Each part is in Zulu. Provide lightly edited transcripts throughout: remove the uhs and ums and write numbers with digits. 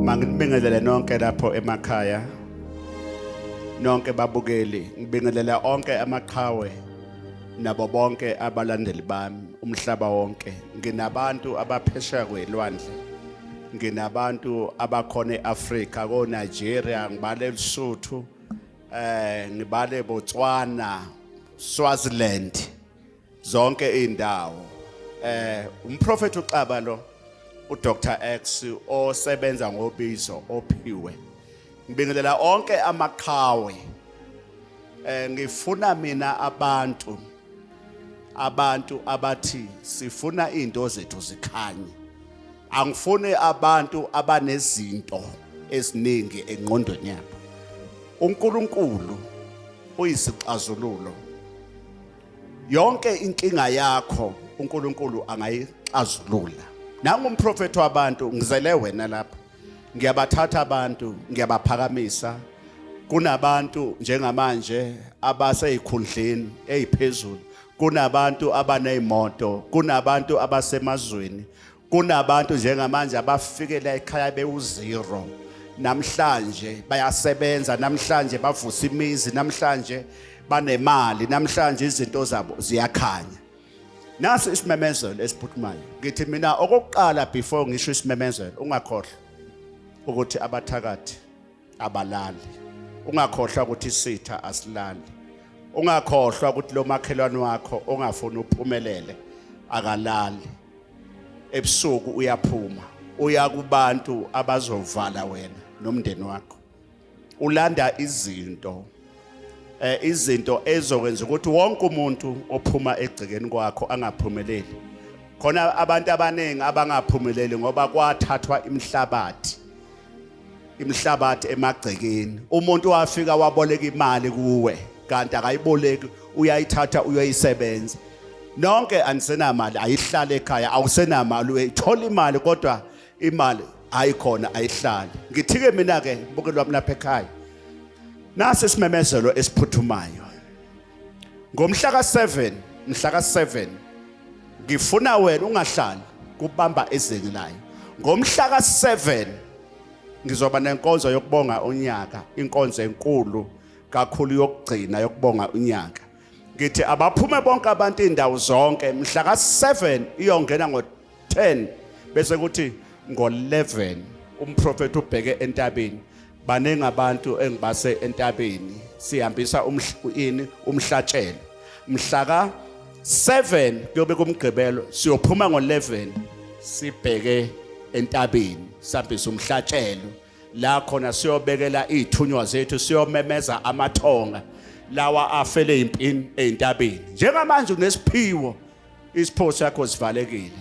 Manginibingelele nonke lapho emakhaya. Nonke babukeli, ngibingelela onke amaqhawe nabo bonke abalandeli bami umhlaba wonke. Nginabantu abaphesheya kwelwandle. Nginabantu abakhona eAfrika, ko Nigeria, ngibale Lesotho, ngibale Botswana, Swaziland. Zonke indawo umprofeti uXaba lo, uDr X, osebenza ngobizo ophiwe. Ngibingelela onke amaqhawe. Ngifuna mina abantu abathi sifuna izinto zethu zikhanye. Angifuni abantu abanezinto eziningi engqondweni yabo. uNkulunkulu uyisixazululo. Yonke inkinga yakho uNkulunkulu angayixazulula. Nangumprofeti wabantu, ngizele wena lapha. Ngiyabathatha abantu, ngiyabaphakamisa. Kunabantu njengamanje abaseyikhundleni eziphezulu, kunabantu abanezimoto, kunabantu abasemazweni, kunabantu njengamanje abafikela ekhaya bewu-zero. Namhlanje bayasebenza, namhlanje bavusa imizi, namhlanje banemali, namhlanje izinto zabo ziyakhanya. Nasi isimemezelo esiphuthumayo. Ngithi mina okokuqala, before ngisho isimemezelo, ungakhohlwa ukuthi abathakathi abalali, ungakhohlwa ukuthi isitha asilali, ungakhohlwa ukuthi lo makhelwane wakho ongafuni uphumelele akalali. Ebusuku uyaphuma, uya kubantu abazovala wena nomndeni wakho, ulanda izinto, izinto ezokwenza ukuthi wonke umuntu ophuma egcekeni kwakho angaphumeleli. Khona abantu abaningi abangaphumeleli ngoba kwathathwa imihlabathi emagcekeni. Umuntu wafika waboleka imali kuwe, kanti akayiboleki, uyayithatha uyoyisebenza. Nonke anisenamali, ayihlale ekhaya. Awusenamali, uyithola imali kodwa imali ayikhona, ayihlali. Ngithike mina ke, bukeli wami lapha ekhaya, nasi isimemezelo esiphuthumayo. Ngomhla ka7, mhla ka7, ngifuna wena ungahlali kubamba ezingilayo. Ngomhla ka7 ngizoba nenkonzo yokubonga unyaka, inkonzo enkulu kakhulu yokugcina yokubonga unyaka. Ngithi abaphume bonke abantu indawo zonke mhla ka7, iyongena ngo10, bese kuthi ngo11 umprofeti ubheke entabeni. Baningi abantu engibase entabeni, sihambisa ini, umhlatshelo. Mhla ka 7 kuyobe kumgqibelo, siyophuma ngo11 sibheke entabeni, sihambisa umhlatshelo la khona, siyobekela izithunywa zethu, siyomemeza amathonga lawa afele impini eintabeni. Njengamanje unesiphiwo, isipho sakho sivalekile,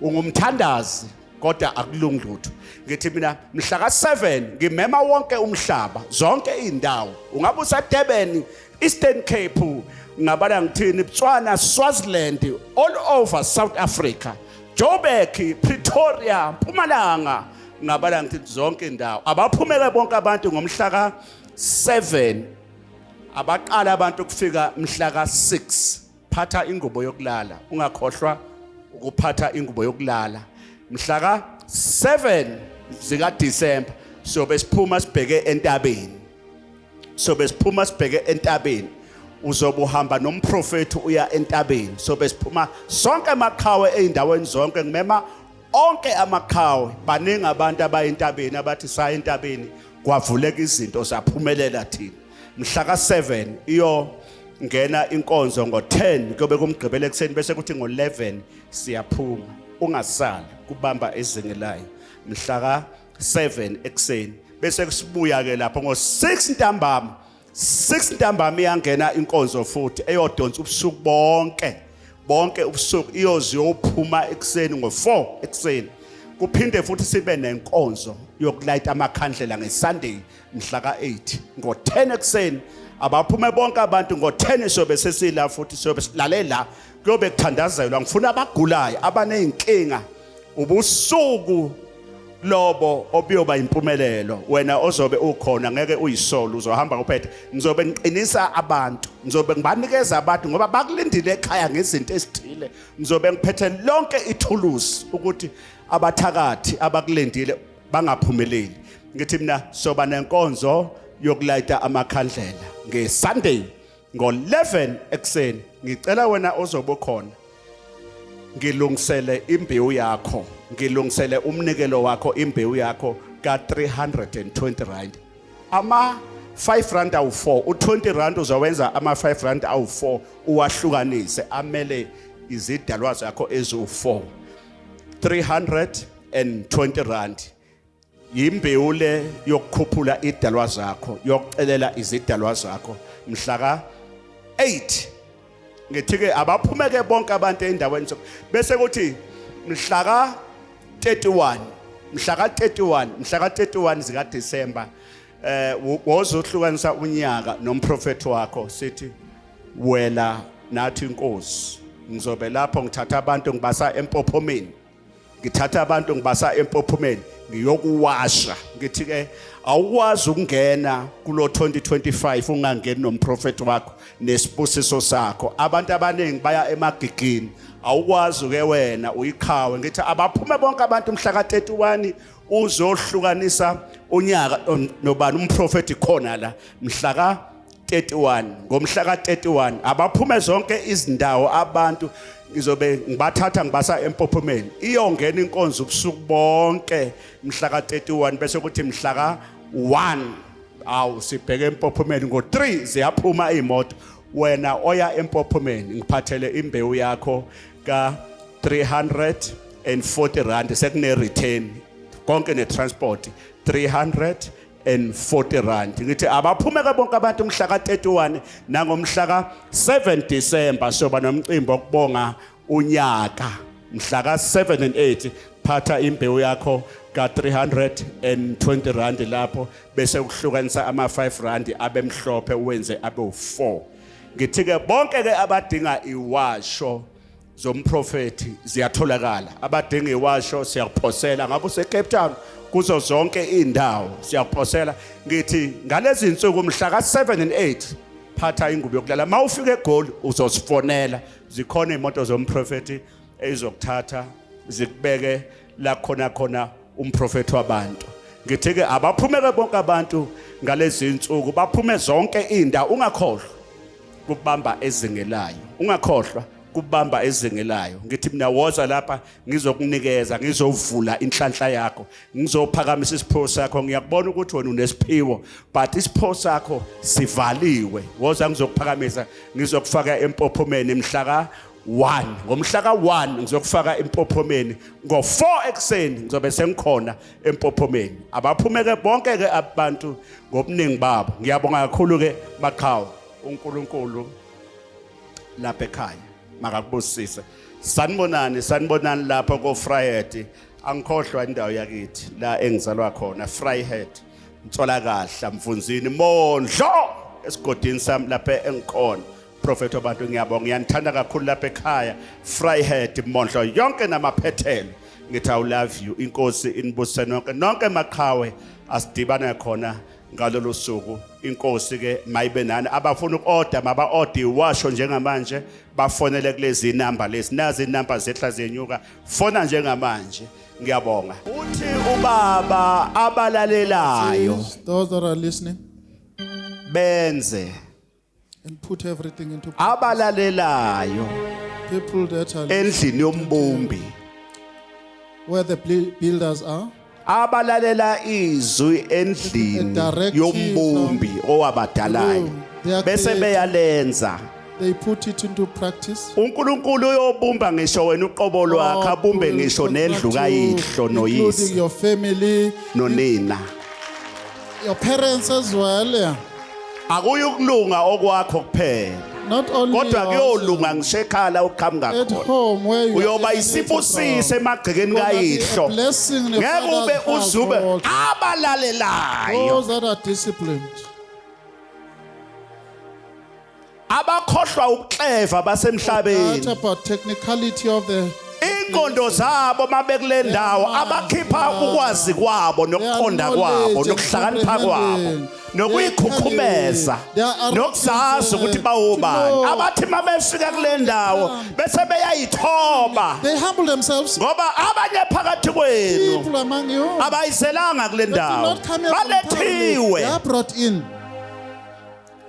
ungumthandazi kodwa akulungi lutho. Ngithi mina mhla ka7 ngimema wonke umhlaba, zonke izindawo, ungabe useDurban, Eastern Cape, ngabala ngithini, Botswana, Swaziland, all over South Africa, Joburg, Pretoria, Mpumalanga, ngabala ngithi zonke indawo, abaphumele bonke abantu ngomhla ka7. Abaqala abantu ukufika mhla ka6. Phatha ingubo yokulala, ungakhohlwa ukuphatha ingubo yokulala. Mhla ka7 zika December sobe siphuma sibheke entabeni, sobe siphuma sibheke entabeni. Uzobe uhamba nomprofeti uya entabeni. Sobe siphuma sonke amaqhawe eindaweni zonke. Ngimema onke amaqhawe. Baningi abantu abayentabeni abathi saya entabeni, kwavuleka izinto, zaphumelela thina. Mhla ka7 iyo ngena inkonzo ngo10, kuyobe kumgqibelo ekuseni, bese kuthi ngo11 siyaphuma. Ungasali kubamba ezingelayo mhla ka7 ekuseni, bese kusibuya ke lapho ngo6 ntambama. 6 ntambama iyangena inkonzo futhi eyodonsa ubusuku bonke, bonke ubusuku, iyoze iyophuma ekuseni ngo4 ekuseni. Kuphinde futhi sibe nenkonzo yokulayita amakhandlela ngeSunday mhla ka8 ngo10 ekuseni. Abaphume bonke abantu ngo10, sobe sesila futhi, sobe silalela, kuyobe kuthandazelwa. Ngifuna abagulayo, abanezinkinga, ubusuku lobo obuyoba impumelelo. Wena ozobe ukhona ngeke uyisolo, uzohamba kuphethe. Ngizobe ngiqinisa abantu, ngizobe ngibanikeza abantu ngoba bakulindile ekhaya ngezinto ezithile. Ngizobe ngiphethe lonke ithuluzi ukuthi abathakathi abakulindile. Bangaphumeleli. Ngithi mina soba nenkonzo yokulayita amakhandlela ngeSunday ngo-11 ekuseni. Ngicela wena ozobe khona ngilungisele imbewu yakho, ngilungisele umnikelo wakho, imbewu yakho ka-320 rand, ama 5 rand awu4, u20 rand uzowenza ama 5 rand awu4, uwahlukanise amele izidalwa zakho eziwu4. 320 rand yimbewu le yokukhuphula idalwa zakho, yokucelela izidalwa zakho mhla ka 8. Ngithi ke abaphumeke bonke abantu endaweni, bese kuthi mhla ka 31, mhla ka 31, mhla ka 31 zika December, wozohlukanisa unyaka nomprofeti wakho, sithi wela nathi inkosi. Ngizobe lapho ngithatha abantu ngibasa empophomeni, ngithatha abantu ngibasa empophomeni, ngiyokuwasha. Ngithi ke awukwazi ukungena kulo 2025 ungangeni nomprofeti wakho nesibusiso sakho. Abantu abaningi baya emagigini, awukwazi ke wena uyiqhawe. Ngithi abaphume bonke abantu mhla ka31, uzohlukanisa unyaka nobani? Umprofeti khona la mhla ka 31. Ngomhla ka31 abaphume zonke izindawo abantu, ngizobe ngibathatha ngibasa empophomeni. Iyongena inkonzo ubusuku bonke mhla ka31, bese kuthi mhla ka1, awu, sibheke empophomeni. Ngo3 ziyaphuma imoto. Wena oya empophomeni, ngiphathele imbewu yakho ka 340 rand, sekune return konke ne transport, 340 rand. Ngithi abaphume ke bonke abantu mhla ka31, nangomhla ka7 December soba nomcimbi okubonga unyaka mhla ka7 and 8. Phatha imbewu yakho ka 320 rand lapho, bese ukuhlukanisa ama 5 rand abemhlophe, uwenze abe u4. Ngithi ke bonke ke abadinga iwasho zomprofeti ziyatholakala. Abadinga iwasho siyakuphosela, ngabe use Cape Town, kuzo zonke indawo siyakuphosela. Ngithi ngalezi insuku mhla ka7 and 8, phatha ingubo yokulala. Mawufika eGoli uzosifonela, zikhona imoto zomprofeti ezokuthatha zikubeke la khona khona umprofeti wabantu. Ngithi ke abaphumeke bonke abantu ngalezi insuku, baphume zonke indawo. Ungakhohlwa kubamba ezingelayo, ungakhohlwa kubamba ezingelayo. Ngithi mina woza lapha ngizokunikeza, ngizovula inhlanhla yakho, ngizophakamisa isiphiwo sakho. Ngiyakubona ukuthi wena unesiphiwo, but isiphiwo sakho sivaliwe. Woza ngizokuphakamisa, ngizokufaka empophomeni mhla ka 1. Ngomhla ka1 ngizokufaka empophomeni ngo4 ekuseni, ngizobe sengikhona empophomeni. Abaphumeke bonke ke abantu ngobuningi babo. Ngiyabonga kakhulu ke maqhawe. uNkulunkulu lapha ekhaya makakubusise. Sanibonani, sanibonani lapho ko Vryheid. Angikhohlwa indawo yakithi la engizalwa khona, Vryheid, Ntsolakahla, Mfunzini, Mondlo, esigodini sami lapha engikhona. Prophet wabantu, ngiyabonga, ngiyanithanda kakhulu lapha ekhaya, Vryheid, Mondlo yonke namaphethelo. Ngithi I love you. Inkosi inibusise nonke, nonke maqhawe. Asidibane khona ngalolu suku. Inkosi ke mayibe nani. Abafuna uku-order maba-order iwasho njengamanje, bafonele kulezi inamba lezi, nazi inamba zehla zenyuka, fona njengamanje. Ngiyabonga. Uthi ubaba abalalelayo Says, those that are listening benze and put everything into practice. Abalalelayo People that are endlini yombumbi, where the builders are, abalalela izwi endlini A directive yombumbi owabadalayo, room, their bese creator. beyalenza, They put it into practice. uNkulunkulu uyobumba ngisho wena uqobo lwakho, God abumbe will ngisho nendlu construct you, kayihlo including noyise your family, nonina. Your parents as well. Yeah. Akuyukulunga okwakho kuphela, Not only kodwa yours, kuyolunga ngisho ekhala uqhamuka at khona. home where you Uyoba are isibusiso emagcekeni Gonna be a kayihlo. blessing in the Ngeke ube father's uzube household. abalalelayo, Those that are disciplined, abakhohlwa ukukleva not basemhlabeni, about technicality of the Ingqondo zabo mabekule ndawo abakhipha ukwazi kwabo nokuqonda kwabo nokuhlakanipha kwabo nokuyikhukhumeza nokuzazi ukuthi bawobani abathi mabefika kule ndawo bese beyayithoba They humble themselves. ngoba abanye phakathi kwenu People among you abayiselanga kule they did ndawo not come here voluntarily. balethiwe They are brought in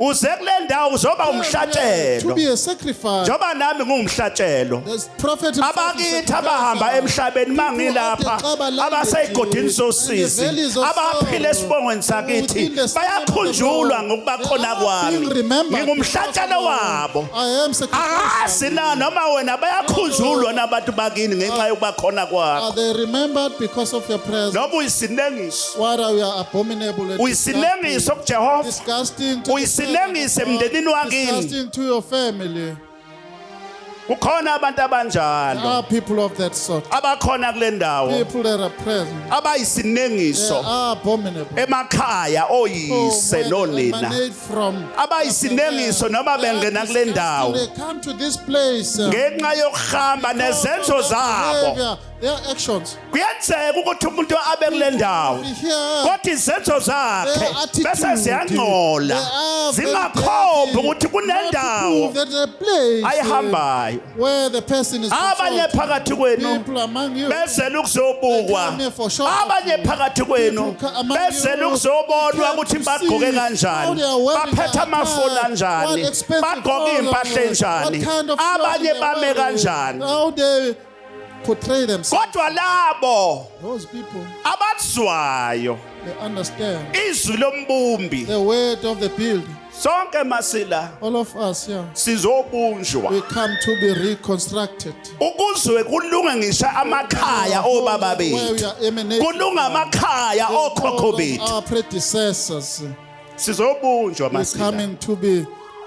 uze kule ndawo uzoba to umhlatshelo be a sacrifice. njengoba nami ngumhlatshelo The prophet himself is abakithi a abahamba sacrifice. emhlabeni mangilapha abaseyigodini sosizi abaphila esibongweni sakithi bayakhunjulwa ngokuba khona kwami ngingumhlatshelo wabo I am akazi sacrificial. na noma wena bayakhunjulwa nabantu bakini ngenxa yokuba khona kwakho Are they remembered because of your presence? noma uyisinengiso What are we are abominable and uyisinengiso kuJehova disgusting to the Uyisinengiso presence of God, emndenini wakini. disgusting to your family. Kukhona abantu There abanjalo are people of that sort. abakhona kule ndawo People that are present. They abayisinengiso are abominable. emakhaya oyise Oh, where they nonina emanate from. Abayisinengiso noma They are bengena kule ndawo. disgusting. They come to this place. Ngenxa yokuhamba nezenzo zabo Behavior, their actions. Kuyenzeka ukuthi umuntu abe kule ndawo Be here. kodwa izenzo zakhe Their attitude, bese ziyangcola they are very zingakhombi dirty. ukuthi Not to kunendawo prove that the place ayihambayo where the person is Abanye controlled. phakathi kwenu People among you bezele ukuzobukwa They come here for show. Abanye phakathi kwenu People among you bezele ukuzobonwa come ukuthi to bagqoke see how kanjani they are wearing baphethe their amafoni attire, kanjani what expensive bagqoke clothes, iy'mpahla enjani what kind of clothes abanye they are bame wearing, kanjani how they portray themselves. Kodwa labo Those people, abazwayo they understand izwi lombumbi the word of the building. Sonke masila All of us here, sizobunjwa we come to be reconstructed. Ukuzwe kulunge ngisho amakhaya obaba Where we bethu are emanating kulunga from. amakhaya okhokho All of bethu our predecessors, Sizobunjwa we're masila coming to be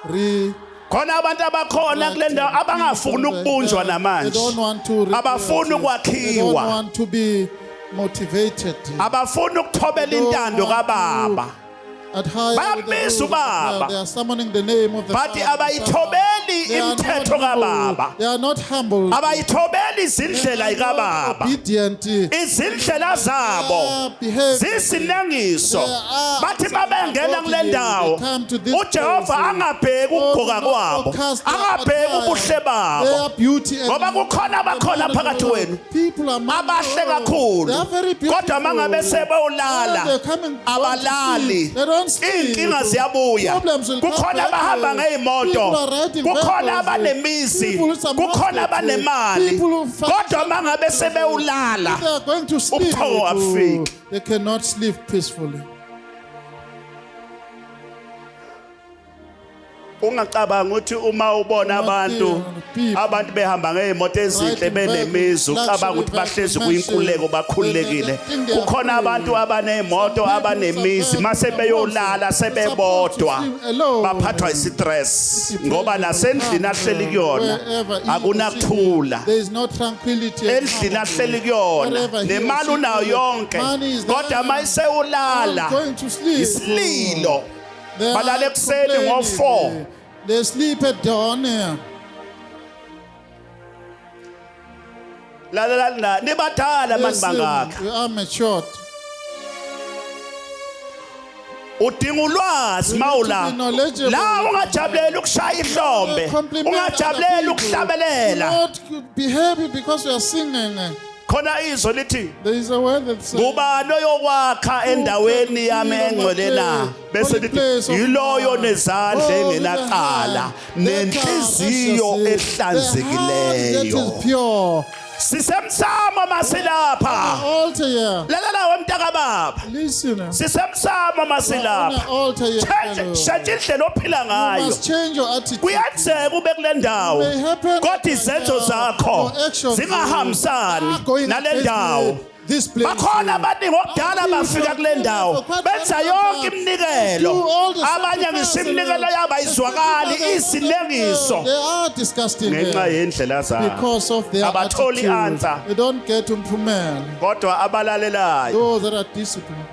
re Khona abantu abakhona kule ndawo abangafuni ukubunjwa They namanje don't want to Abafuni They don't ukwakhiwa. want to be motivated. Abafuni ukuthobela They don't intando want kababa to adhere with the Bayambiza rules of ubaba. God. They are summoning the name of the But Father. abayithobeli They are not imithetho humble. kababa They are not humble. Abayithobeli They izindlela are not ikababa obedient. Izindlela zabo They are zisinengiso They are Bathi mabengena kule ndawo They come to this uJehova place. angabheki ukugqoka kwabo angabheki ubuhle babo Their beauty and Ngoba kukhona abakhona phakathi kwenu People among abahle you, kakhulu they are very beautiful. kodwa mangabe sebewulala When they're coming to abalali sleep, they don't sleep. Iy'nkinga ziyabuya Problems will come Kukhona back. abahamba ngey'moto People are riding kukhona vehicles. abanemizi People with some kukhona hospitals. abanemali People who kodwa mangabe sebewulala If they are going to sleep, ubuthongo abufiki. they cannot sleep peacefully. Ungacabanga ukuthi uma ubona abantu abantu behamba ngey'moto ezinhle benemizi ucabanga ukuthi bahlezi kuyinkululeko bakhululekile Kukhona abantu abaney'moto abanemizi mase beyolala sebebodwa baphathwa isitress ngoba nasendlini ahleli kuyona Wherever he or she akunakuthula is, there is no tranquility and Endlini harmony. ahleli kuyona Wherever he or nemali she unayo is, yonke money is there. kodwa uma isewulala I'm going to sleep. Isililo They are Balala ekuseni complaining. ngo-4. They sleep at dawn. Lalela la nibadala mani Listen, bangaka we are matured. Udinga ulwazi We need to mawula be knowledgeable. La ungajabulela ukushaya ihlombe Compliment ungajabulela other people. ukuhlabelela Do not be happy because we are singing. Khona izwi lithi There is a word that says, ngubani oyokwakha endaweni yami engcwele na bese lithi yiloyo nezandla engenacala nenhliziyo ehlanzekileyo That is pure. Sisemsamo masilapha Altar here. Lalela wemntaka baba Listen. Sisemsamo On masilapha the altar here. Change fellow. shintsha indlela ophila You ngayo must change your attitude. Kuyenzeka ube kule ndawo May happen kodwa izenzo zakho Your actions zingahambisani are going nale against ndawo this place. Bakhona abaningi okudala bafika kule ndawo benza yonke iminikelo abanye ngisho iminikelo yabo ayizwakali isinengiso They are disgusting ngenxa there yendlela zabo because of their Abatholi attitude. answer. They don't get umphumela. Kodwa abalalelayo Those that are disciplined.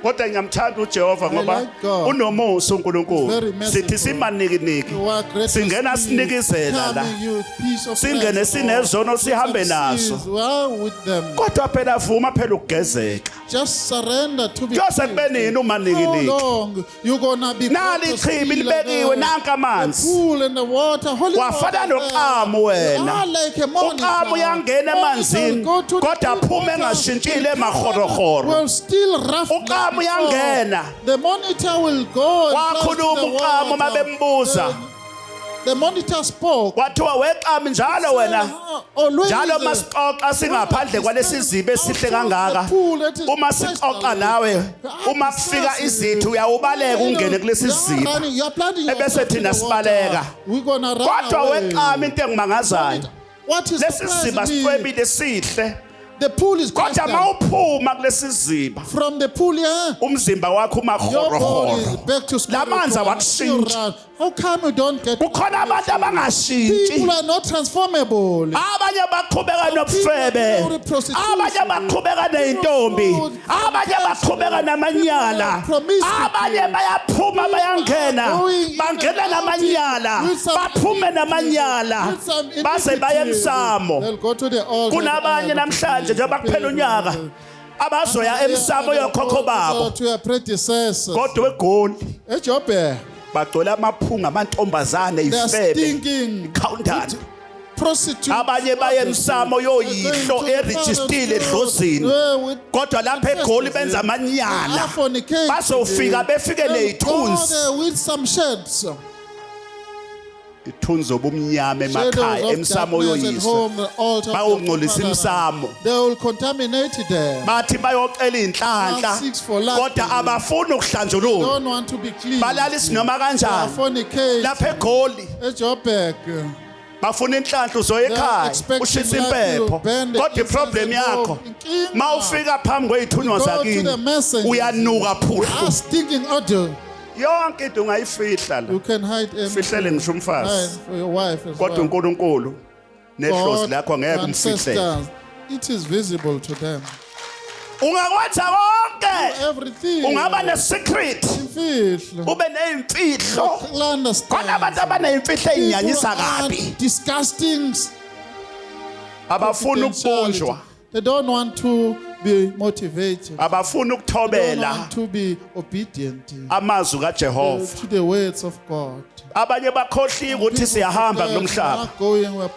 Kodwa ngiyamthanda uJehova I ngoba like God. unomusa uNkulunkulu. He's very merciful. Sithi simanikiniki. You are great Singena sinikezela la. Coming you piece of Singene Christ, sinezono Lord. sihambe Some naso. sins, we are with them. Kodwa phela vuma phela ukugezeka. Just surrender to be Kuyose kube cleansed. nini umanikiniki? How long you gonna be Nali caught to ichibi steal libekiwe and, nanka the amanzi. pool and the water, holy Wafana water there. noqamu wena. You are like a monitor. Uqamu uyangena Monitor emanzini will go to the kodwa deep aphume water. engashintshile emahorohoro. Will still rough like Uqamu before. uyangena. The monitor will go and Wakhuluma cross the uqamu water. mabembuza. The monitor spoke. Kwathiwa weqami njalo wena. Always, Njalo masixoxa singaphandle kwalesi zibe esihle kangaka. Uma sixoxa nawe, uma kufika izithi uyawubaleka ungene kulesi siziba. Ebese thina sibaleka. Kodwa weqami into engimangazayo. What is Lesi siziba surprising me, sicwebile sihle. the pool is Kodwa crystal. mawuphuma kulesi siziba From the pool, yeah, umzimba wakho your body is umahorohoro. back to square La manzi one. awakushintshi. Still run. How come you don't get Kukhona abantu abangashintshi. People are not transformable. Abanye baqhubeka nobufebe, abanye baqhubeka ney'ntombi, abanye baqhubeka namanyala, abanye bayaphuma bayangena, bangena namanyala, baphume namanyala, baze baye emsamo. They'll go to the altar. Kunabanye namhlanje njengoba kuphela unyaka abazoya emsamo yokhokho babo, To your predecessors. kodwa eGoli eJoburg, bagcwele amaphunga amantombazane they are ifebe stinking khawundane. prostitutes. Abanye baye emsamo yoyihlo erejistile edlozini, kodwa lapha eGoli benza amanyala. Bazofika befike ney'thunzi. With some sheds. Ithunzi obumnyama Shadows emakhaya of emsamo darkness at yoyihlo. home, the altar of Bayongcolisa the imsamo. They will contaminate them. Bathi bayocela iy'nhlanhla Seeks for luck. kodwa abafuni ukuhlanjululwa, Don't want to be clean. balalisa noma They are kanjani. fornicate. Lapha eGoli eJoburg. bafuna inhlanhla uzoya They are ekhaya expecting ushisa luck, you impepho, burn the kodwa iproblem incense and yakho go. Inkinga. ma ufika phambi kwey'thunywa Go to zakini the messengers. uyanuka phuhlu. Are stinking odor. Yonke into ungayifihla la, You can hide everything. fihlele ngisho umfazi, Hide for your wife as kodwa well. uNkulunkulu nedlozi God, lakho angeke umfihlele. ancestors, it is visible to them. Ungakwenza konke, Everything. ungaba ne-secret, Imfihlo. ube ney'mfihlo. Understand. Khona abantu abaney'mfihlo ey'nyanyisa People are kabi, disgusting. abafuni ukubunjwa, They don't want to be motivated. abafuni They don't ukuthobela want to be obedient amazwi kaJehova. to the words of God. Abanye bakhohliwe ukuthi siyahamba kulo mhlaba,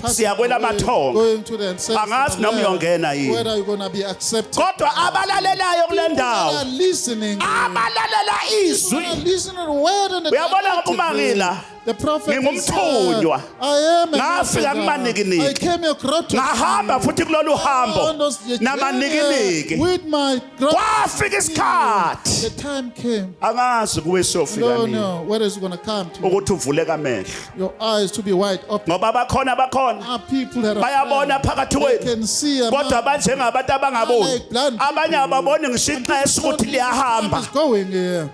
Siya kwelamathongo. Going to the ancestral Angazi noma land, uyongena yini. whether you're gonna be accepted. Kodwa abalalelayo kule People that ndawo, are listening. abalalela izwi, People are listening to the word and the Uyabona directive. uma ngila, The prophet ngingumthunywa. said, I am a Ngafika messenger. kumanikiniki. I came your grotto. Ngahamba futhi kulolu hambo namanikiniki. With my grotto. Kwafika isikhathi, The time came. angazi kuwe siyofika No, nini no. Where is it gonna come to? ukuthi uvuleke amehlo, Your eyes to be wide open. ngoba bakhona bakhona Are people that are bayabona blind. phakathi They kwenu, can see among kodwa banjengabantu abangaboni. Like blind people. Abanye ababoni ngisho ixesha ukuthi liyahamba is going here.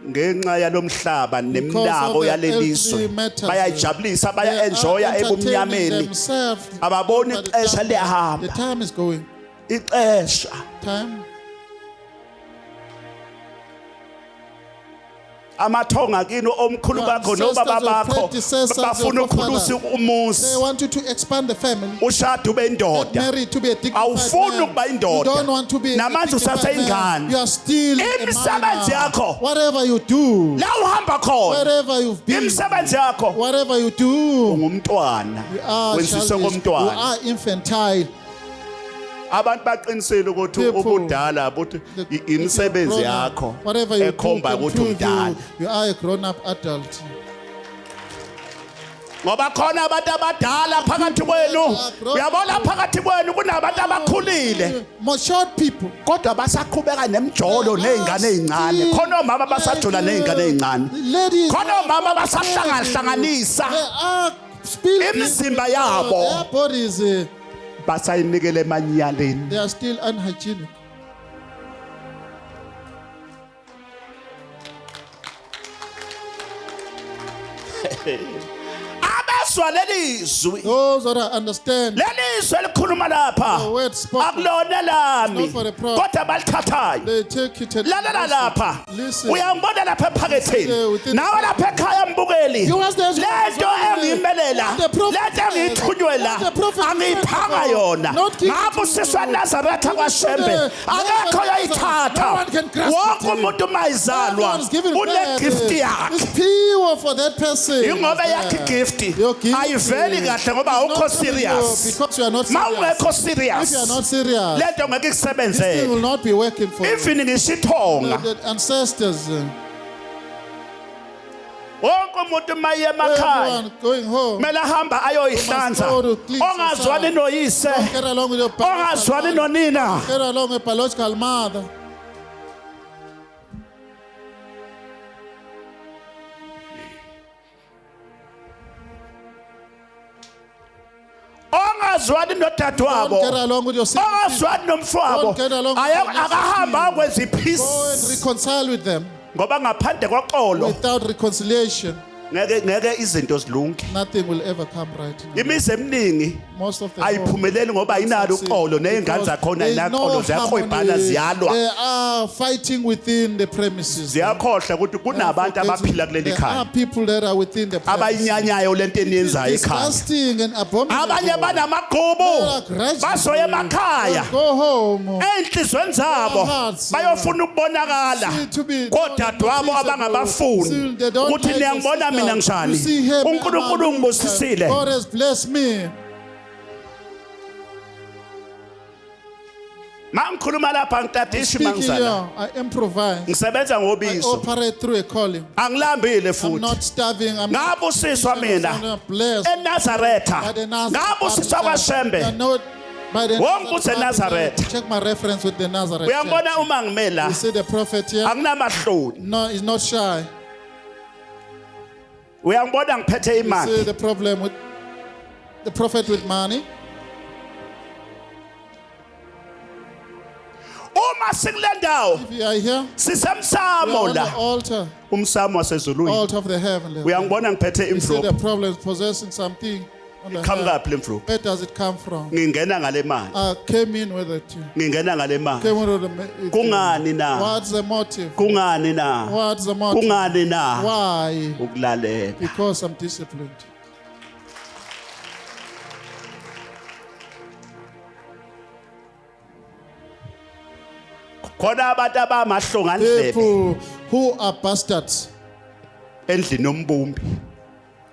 ngenxa yalomhlaba Because nemnako of the yalelizwe. earthly matters. Bayayijabulisa, They are baya-enjoya entertaining ebumnyameni, themselves. ababoni But the ixesha time- liyahamba. The time is going. Ixesha. Time. Amathonga kini omkhulu Your bakho nobaba ancestors, your bakho predecessors, bafuna your ukukhulusa forefathers. umuzi, They want you to expand the family. ushade ube Get indoda. married to be a dignified Awufuni man. ukuba You indoda. don't want to be a Namanje dignified usaseyingane. man. You are still a Imisebenzi minor. yakho. Whatever you do, La uhamba khona, wherever you've been, imisebenzi yakho, whatever you do, ungumntwana, you are wenziswe childish. You komntwana. are infantile. Abantu baqinisile ukuthi People, ubudala buthi If you're imisebenzi grown up, yakho whatever you do ekhomba can ukuthi prove umdala, you are a grown-up adult. ngoba khona abantu abadala phakathi kwenu. Uyabona phakathi kwenu kunabantu abakhulile, Matured people. kodwa basaqhubeka nemjolo ney'ngane ey'ncane. Khona omama basajola ney'ngane ey'ncane, Ladies, khona omama basahlangahlanganisa they are still imizimba yabo. Their bodies, Basayinikele emanyaleni. they are still unhygienic. Abazwa lelizwi. Those that are understand Leli zwi elikhuluma lapha the word spoken, akulona lami It's not for the prophet. kodwa balithathayo. They take it and Lalela lapha. Listen. Uyangibona lapha ephaketheni. Listen, within- Nawe lapha ekhaya mbukeli. You ask the- Lento engiyimelela, The prophet lento engiyithunywe la, said, the prophet angiyiphanga said, yona. Not given Ngabusiswa to you. Nazaretha kwaShembe. The- Akekho No oyoyithatha. one can grasp Wonke it. umuntu mayizalwa Everyone is given une birth. gift yakhe. It's pure for that person. Ingoba yakhe gift Your gift ayiveli kahle ngoba is awukho not coming to you serious. Because you are not serious. Mawungekho If you are serious, not serious, lento ngeke this thing ikusebenzele. will not be working for you. Even ngisho ithonga. The ancestors, Wonke umuntu maye emakhaya everyone going home, kumele ahambe ayoyihlanza. You must go to clean Ongazwani yourself. noyise, get along with your ongazwani biological nonina. mother, get along with biological mother. Ongazwani Don't get nodadewabo. along with your siblings. Ongazwani nomfowabo. Don't get along with your Akahamba ayokwenza Go and ipeace. reconcile with them. Ngoba ngaphandle koxolo Without reconciliation, ngeke izinto zilunge. nothing will ever come right. Imizi eminingi Most of the homes ayiphumeleli ngoba ayinalo uxolo nezingane zakhona There is ayinaxolo no ziyakhwebhana harmony. ziyalwa. They are fighting within the premises. Ziyakhohlwa ukuthi kunabantu abaphila kuleli There khaya are people that are within the premises. abayinyanyayo lento eniyenzayo ekhaya. Disgusting and abominable. Abanye banamagqubu They are grudging. bazoya emakhaya They go home. ey'nhliziyweni zabo bayofuna ukubonakala See to be kodadewabo abangabafuni See, they don't ukuthi like the niyangibona mina sister. You njani see him, uNkulunkulu ungibusisile. God has blessed me. Mangikhuluma lapha ngitadishi Speaking mangizala here, I improvise. ngisebenza I ngobizo operate through a calling. angilambile I'm futhi not starving. I'm ngabusiswa mina I'm not blessed. eNazaretha By the Nazareth. ngabusiswa kwaShembe They are not by the Wonke Nazareth. useNazaretha. Check my reference with the Nazareth. Uyangibona uma ngime la You see the prophet here? anginamahloni. No, he's not shy. Uyangibona ngiphethe You see imali the problem with the prophet with money? Uma sikule ndawo If you are here, we sisemsamo are on la the altar, umsamo wasezulwini. altar of the heavenly. Uyangibona ngiphethe You see the imvlophu problem is possessing something on the hand. iqhamukaphi le mvlophu? Where does it come from? Ngingena ngale mali. I came in with it. Ngingena ngale mali. Came in with the Kungani na? What's the motive? Kungani na? What's the motive? Kungani na? Why? Ukulalela. Because I'm disciplined. Khona abantu abamahlongandlebe People who are bastards endlini yombumbi.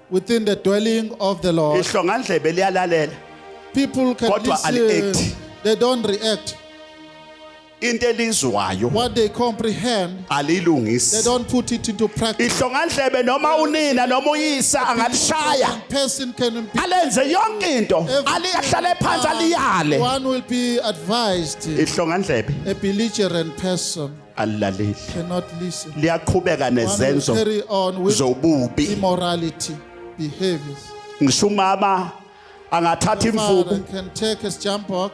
within the dwelling of the Lord. Ihlongandlebe liyalalela. People can Kodwa listen. ali-act. They don't react. Into elizwayo What they comprehend, they alilungisi. don't put it into practice. Ihlongandlebe noma unina noma uyisa angalishaya. One person can be Alenze yonke into. Aliyahlale phansi aliyale. One will be advised. Ihlongandlebe A belligerent person alilaleli. cannot listen. Liyaqhubeka One will nezenzo carry on with zobubi. immorality behaviors. Ngisho umama angathatha Father imvubu can take his jump off.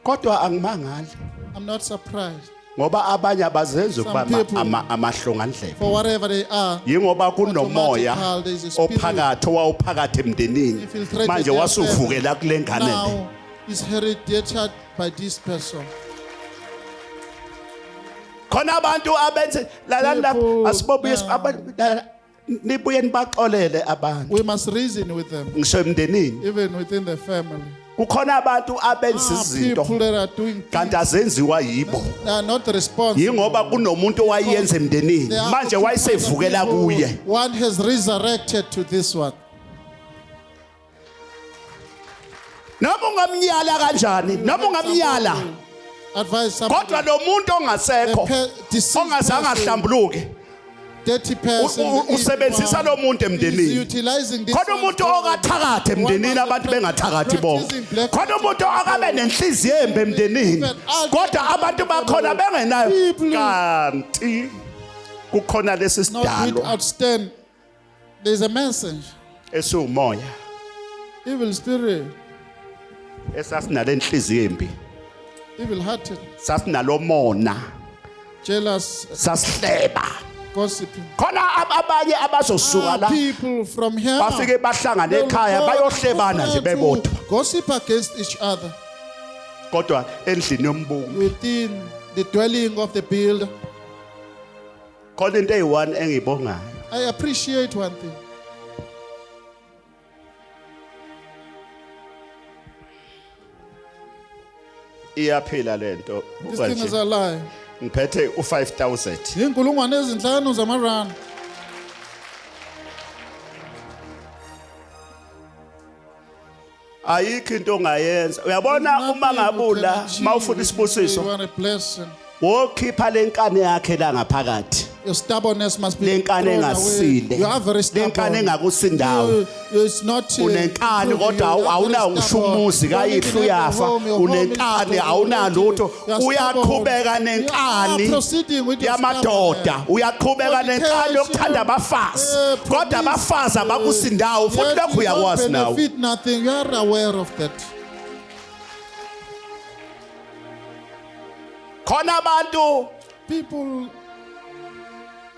kodwa angimangali I'm not surprised. ngoba abanye abazenzi ukuba Some people- amahlongandlebe. For whatever they are, Yingoba kunomoya Automatical, there is a spirit. ophakathi owawuphakathi emndenini infiltrated manje their wasuvukela family. kule ngane le. Now is heredited by this person. Khona abantu abenze lalani lapha People, asibobuye nibuye nibaxolele abantu We must reason with them, ngisho emndenini. even within the family. Kukhona abantu abenza Ah, izinto people that are doing kanti things azenziwa yibo they are not responsible. yingoba kunomuntu owayenza emndenini They are manje occupied wayesevukela people. kuye. One has resurrected to this one. Noma ungamnyala kanjani noma ungamnyala Advise somebody. kodwa lo muntu ongasekho The deceased ongazange person, ahlambuluke dirty person, the evil usebenzisa one, lo muntu is emndenini. utilizing this Khona one's umuntu body. okathakatha emndenini abantu bengathakathi bonke. Khona umuntu okabe nenhliziyo embi emndenini kodwa abantu bakhona bengenayo. Kanti kukhona lesi Not with sidalwa outstand. There's a message. esiwumoya Evil spirit, esasinale nhliziyo embi, evil hearted, sasinalomona, jealous, sasihleba. Gossiping. Khona abanye abazosuka Ah, la people from here bafike bahlangane they'll ekhaya go bayohlebana nje to bebodwa gossip against each other kodwa endlini yombumbi. Within the dwelling of the builder. Khona into eyi-one engiyibongayo. I appreciate one thing. Iyaphila lento. This Buka thing is nje alive. ngiphethe u-5000. 5,000 zamarandi. Ayikho into ongayenza, uyabona, uma ngabula mawufuna You isibusiso want a blessing. wokhipha lenkani yakhe la ngaphakathi. Your stubbornness must be Lenkani thrown away. engasile, You are very stubborn. lenkani engakusindawo. It's not Unenkani improving kodwa you. You are very awunawo ngisho stubborn. umuzi You don't kayihlo even have a uyafa. home. Your home is Unenkani, awunalutho. You are stubborn. Uyaqhubeka You are nenkani proceeding with your yamadoda, stubbornness. uyaqhubeka nenkani yokuthanda abafazi, kodwa abafazi abakusindawo futhi Yet lokhu you don't uyakwazi nawe. benefit nothing. You are aware of that. Khona abantu People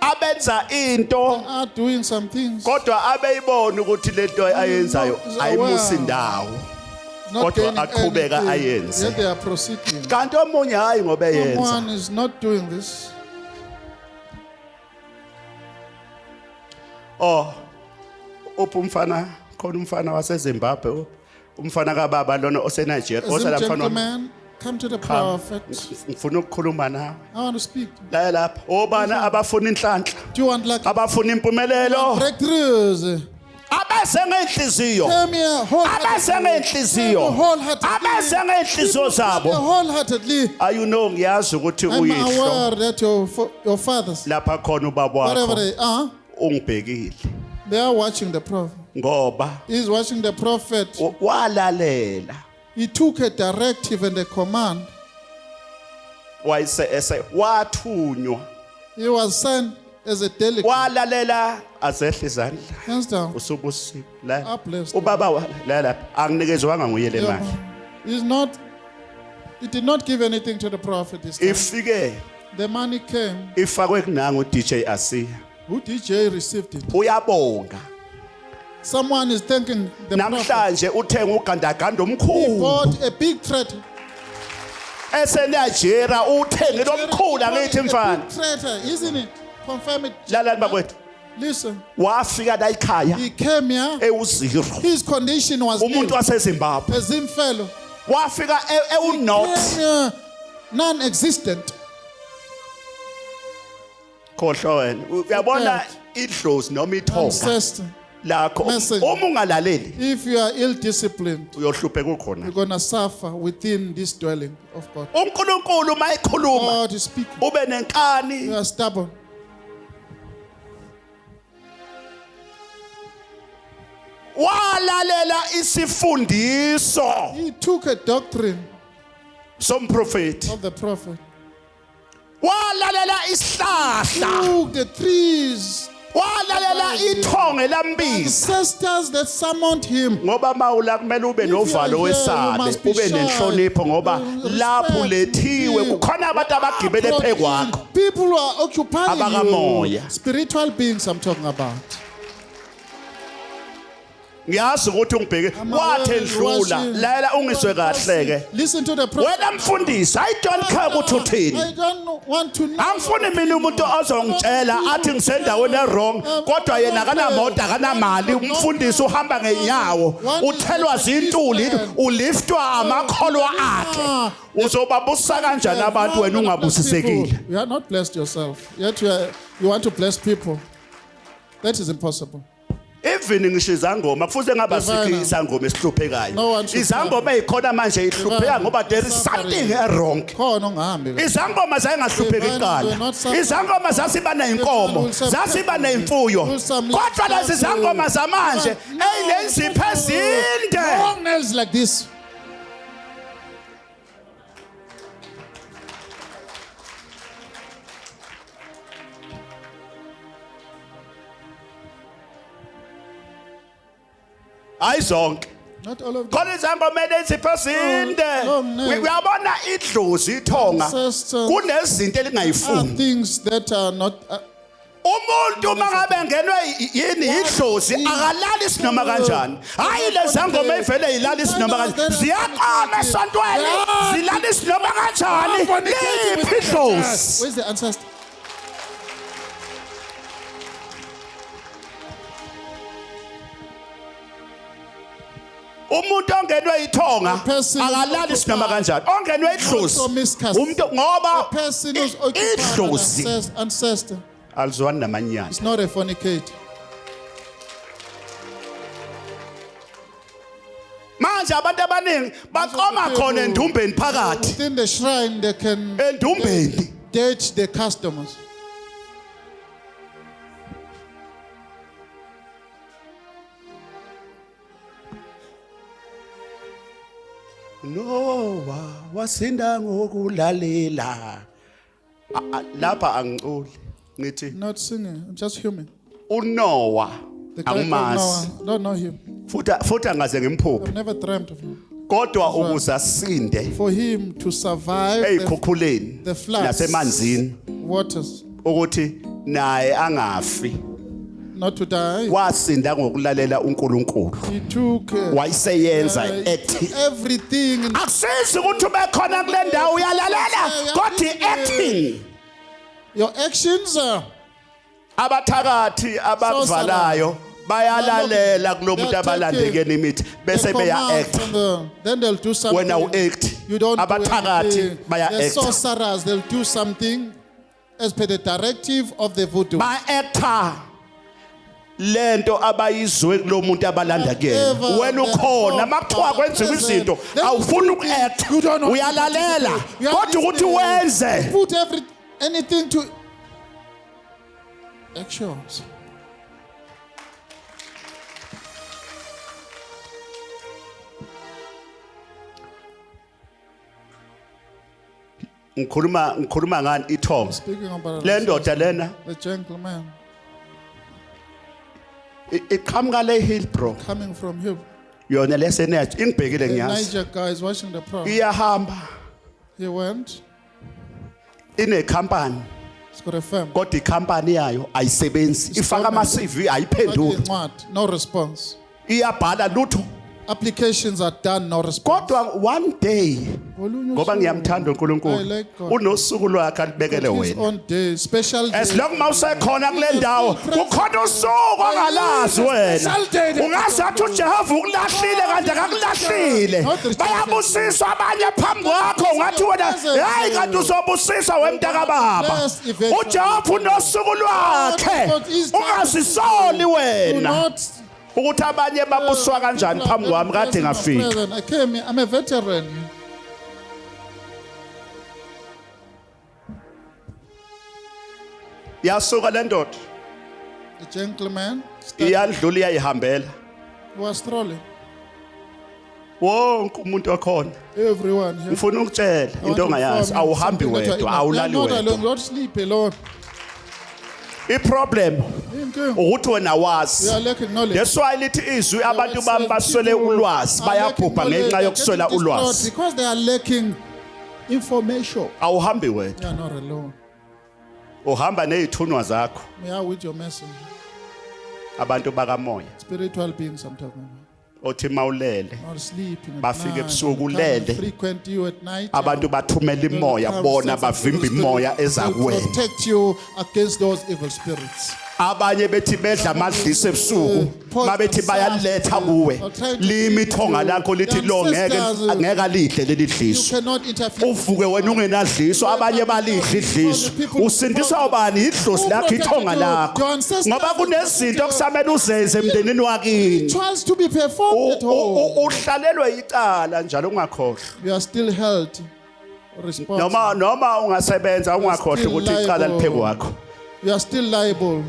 abenza into are doing some things kodwa abeyibona ukuthi lento ayenzayo Is aware. ayimusi ndawo, not kodwa gaining aqhubeka anything, ayenze. yet they are proceeding. Kanti omunye hayi ngoba eyenza. Someone is not doing this. Oh, uphi umfana khona, umfana waseZimbabwe, uphi umfana kababa lona oseNigeria? As a Oza la mfana wami. gentleman, come to the prophet. Ngifuna ukukhuluma nawe. I want to speak. La lapha obana abafuna inhlanhla, Do you want luck? abafuna impumelelo, Breakthroughs. abese ngenhliziyo, Come here wholeheartedly. abese ngenhliziyo, Come wholeheartedly. abese ngenhliziyo zabo. Wholeheartedly. Ayu know, ngiyazi ukuthi I'm uyihlo aware that your fathers, lapha khona ubaba whatever wakho they are, ungibhekile they are watching the prophet. ngoba He's watching the prophet. walalela. He took a directive and a command. Wayese ese wathunywa. He was sent as a delegate. Walalela, azehla izandla. Hands down. Usubusiwe la. Ah, blessed. Ubaba la lapha anginikezwanga nguye le mali. He's not, he did not give anything to the prophet this time. Ifike The money came. ifakwe kunangu DJ Asiya. Who DJ received it? Uyabonga. Someone is thanking the prophet. Namhlanje uthenga ugandaganda He omkhulu bought a big threat. eseNigeria, uthenge lomkhulu angithi A mfana. big threat, isn't it? Confirm it. Lalani bakwethu. Listen, Wafika la ekhaya he came here. ewu-zero. His condition was Umuntu ill. waseZimbabwe A Zim fellow. wafika ewu-not. Came here non-existent. Khohlwa wena, uyabona, idlozi noma ithonga Ancestor. lakho Messenger. uma ungalaleli If you are ill-disciplined, uyohlupheka ukhona. you're gonna suffer within this dwelling of God. UNkulunkulu uma ekhuluma God is speaking. ube nenkani. You are stubborn. Walalela isifundiso He took a doctrine somprofeti. of the prophet. Walalela isihlahla. Took the trees, Walalela ithonge lambiza. ancestors that summoned him. Ngoba mawula kumele ube If you are novalo, here, you wesabe, must be ube shy. nenhlonipho ngoba Respect lapho lethiwe you. kukhona abantu abagibele Brought in phekwakho. people who are occupying Abakamoya. you. Spiritual beings I'm talking about. Ngiyazi ukuthi ungibheke I'm aware wathi you edlula watching. layela ungizwe kahle ke. Listen to the prophet. Wena mfundisi, I don't care ukuthi uthini. I don't want to know. Angifuni mina umuntu ozongitshela athi ngisendaweni e-wrong kodwa yena akanamoto, akanamali, umfundisi uhamba ngenyawo, uthelwa zintuli, uliftwa amakholwa akhe. Uzobabusa kanjani abantu wena ungabusisekile? You are not blessed yourself. Yet you want to bless people. That is impossible. Even ngisho izangoma kufuze ngaba sikho Divine. isangoma esihluphekayo. No one should Izangoma ezikhona manje ihlupheka ngoba there is something wrong. Khona ongahambi kahle. Izangoma zayingahlupheki Divine kuqala. will not suffer. Izangoma zasiba ney'nkomo, zasiba ney'mfuyo, kodwa lezi zangoma zamanje ey'nenzipho ezinde. Long nails like this. Hayi zonke. Not all of them. Khona izangoma enenzipho ezinde. Long nails. Uyabona idlozi ithonga Ancestors kunezinto are elingayifuni. things that are not. Umuntu uma ngabe ngenwe yini idlozi akalali sinoma kanjani. Hayi lezangoma evele yilali sinoma kanjani. Ziyaqoma esontweni zilali sinoma kanjani. Liphi idlozi? Where's the ancestor? Umuntu ongenwe ithonga A person akalali sinoma kanjani. Ongenwe idlozi Also miscast. umuntu ngoba A person who's occupied an idlozi ancestor alizwani namanyana. is not a fornicator. Manje abantu abaningi baqoma khona endumbeni phakathi. Within the shrine, they can Endumbeni. date the customers. Noah wasinda ngokulalela. Lapha angiculi ngithi Not singing, I'm just human. uNoah The guy called angimazi Noah, don't know him. futhi angaze ngimphuphe I've never dreamt of him. kodwa ukuze asinde For him to survive the eyikhukhuleni the floods, nasemanzini waters, ukuthi naye angafi not to die, wasinda ngokulalela uNkulunkulu he took wayeseyenza acting everything. Akusizi ukuthi ube khona kule ndawo uyalalela kodwa i-acting. Your actions are Abathakathi abakuvalayo bayalalela kulo muntu abalandekeni imithi bese the command beya-act. from then they'll do something. Wena u-act. You don't do Abathakathi anything. The baya-act. sorcerers, they'll do something as per the directive of the voodoo. Ba-acta lento abayizwe kulo muntu abalanda kuyena. Whatever Wena ukhona the makuthiwa kwenziwa izinto Present. awufuni uku-act You don't know. uyalalela You are kodwa ukuthi listening. wenze. Put anything to actions. Ngikhuluma ngani ithonga Speaking about le ndoda lena the gentleman iqhamuka le Hillbrow coming from here, yona lesenet ingibhekile the ngiyazi. Niger guy is watching the program. Iyahamba He went. inekhampani He's got a firm. kodwa ikhampani yayo ayisebenzi ifaka ama CV ayiphenduli. No response. Iyabhala lutho. Applications are done, no response. Kodwa one day Ngolunye ngoba usuku, ngiyamthanda I uNkulunkulu like God. unosuku lwakhe alibekele His wena. own day, special day. As long mawusekhona kule ndawo kukhona usuku ongalazi wena. Ungazathi uJehova ukulahlile kanti akakulahlile. Bayabusiswa abanye phambi kwakho ungathi wena hey kanti uzobusiswa wemntaka baba. uJehova unosuku lwakhe. Ungazisoli Do wena not ukuthi abanye babuswa kanjani phambi kwami kade ngafika. Present. I came, I'm a veteran. Yasuka le ndoda The gentleman started, iyadlula iyayihambela. was strolling. Wonke umuntu okhona Everyone here. ngifuna ukutshela I want into to ongayazi inform you awuhambi something that you are wedwa ignorant. awulali You are not alone. wedwa. Don't sleep alone. Iproblem Inkinga. ukuthi wena You wazi. are lacking knowledge. That's why lithi izwi abantu bami baswele ulwazi bayabhubha ngenxa yokuswela ulwazi. Because they are lacking information. Awuhambi wedwa. You are not alone. Uhamba nezithunywa zakho We are with your messenger. abantu bakamoya Spiritual beings I'm talking about. othi mawulele Not sleeping at Bafike night. ebusuku Come ulele. Frequent you at night. Abantu bathumela They'll imoya come, bona send bavimba evil imoya spirits. eza They'll kuwena. Protect you against those evil spirits. Abanye bethi bedla amadliso ebusuku mabethi bayaletha kuwe limi ithonga lakho lithi lo ngeke ngeke alidle leli You dliso. cannot interfere. Uvuke wena ungenadliso abanye balidla idliso. Usindiswa ubani? Idlozi lakho ithonga lakho ngoba kunezinto okusamele uzenze emndenini wakini. Rituals to be performed at home. Uhlalelwe icala njalo ungakhohlwa. You are still held responsible. Noma ungasebenza ungakhohlwa ukuthi icala liphezu kwakho. You are still liable.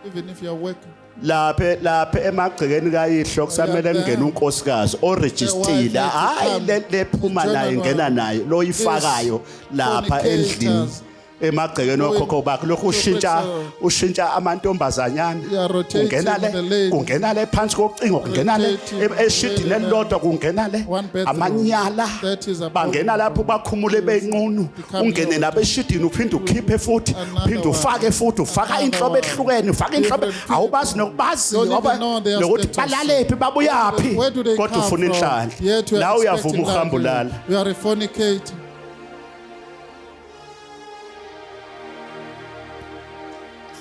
Even if you are working. Lapha emagcekeni kayihlo kusamele kungene unkosikazi orejistile hayi le lephuma naye ngena naye lo yifakayo lapha endlini Emagcekeni okhokho bakho lokhu ushintsha ushintsha amantombazanyana, You are rotating kungena the le, ladies. kungena le phansi kocingo, kungena le Rotating eshidini the elilodwa, kungena le One bedroom. amanyala. That is a Bangena lapho bakhumule benqunu, Become ungene your- nabeshidini, uphinde ukhiphe futhi, Another uphinde one. ufake futhi, ufaka Another inhlobo one. ehlukene, ufaka inhlobo Different people. awubazi nokubazi Don't ngoba even know their nokuthi status. balalephi, babuyaphi, Where do they kodwa come ufuna from? inhlanhla. Yet we La are uyavuma expecting uhamba ulala. lucky. We are fornicating.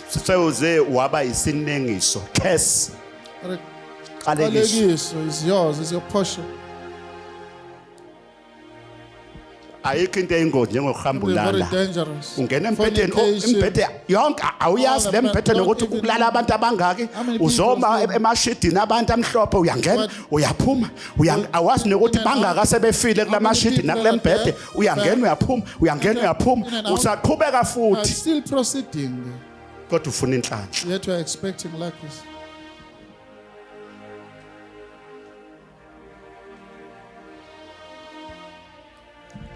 Sewuze waba isinengiso, curse, qalekiso. Qalekiso is yours, is your portion. Ayikho into eyingozi njengokuhamba Very ulala, dangerous. ungena embhedeni, Fornication. imbhede yonke awuyazi All le the mbhede don't nokuthi even kulala abantu abangaki. How many people Uzoma is there? emashidini abantu amhlophe, uyangena, What? uyaphuma, awazi nokuthi In and out. bangaka sebefile kula How many mashidi people nakule are mbhede. there? Uyangena, uyaphuma, uyangena, uyaphuma, In and out. usaqhubeka Are futhi, still proceeding. kodwa ufuna inhlanhla. Yet we are expecting luckies.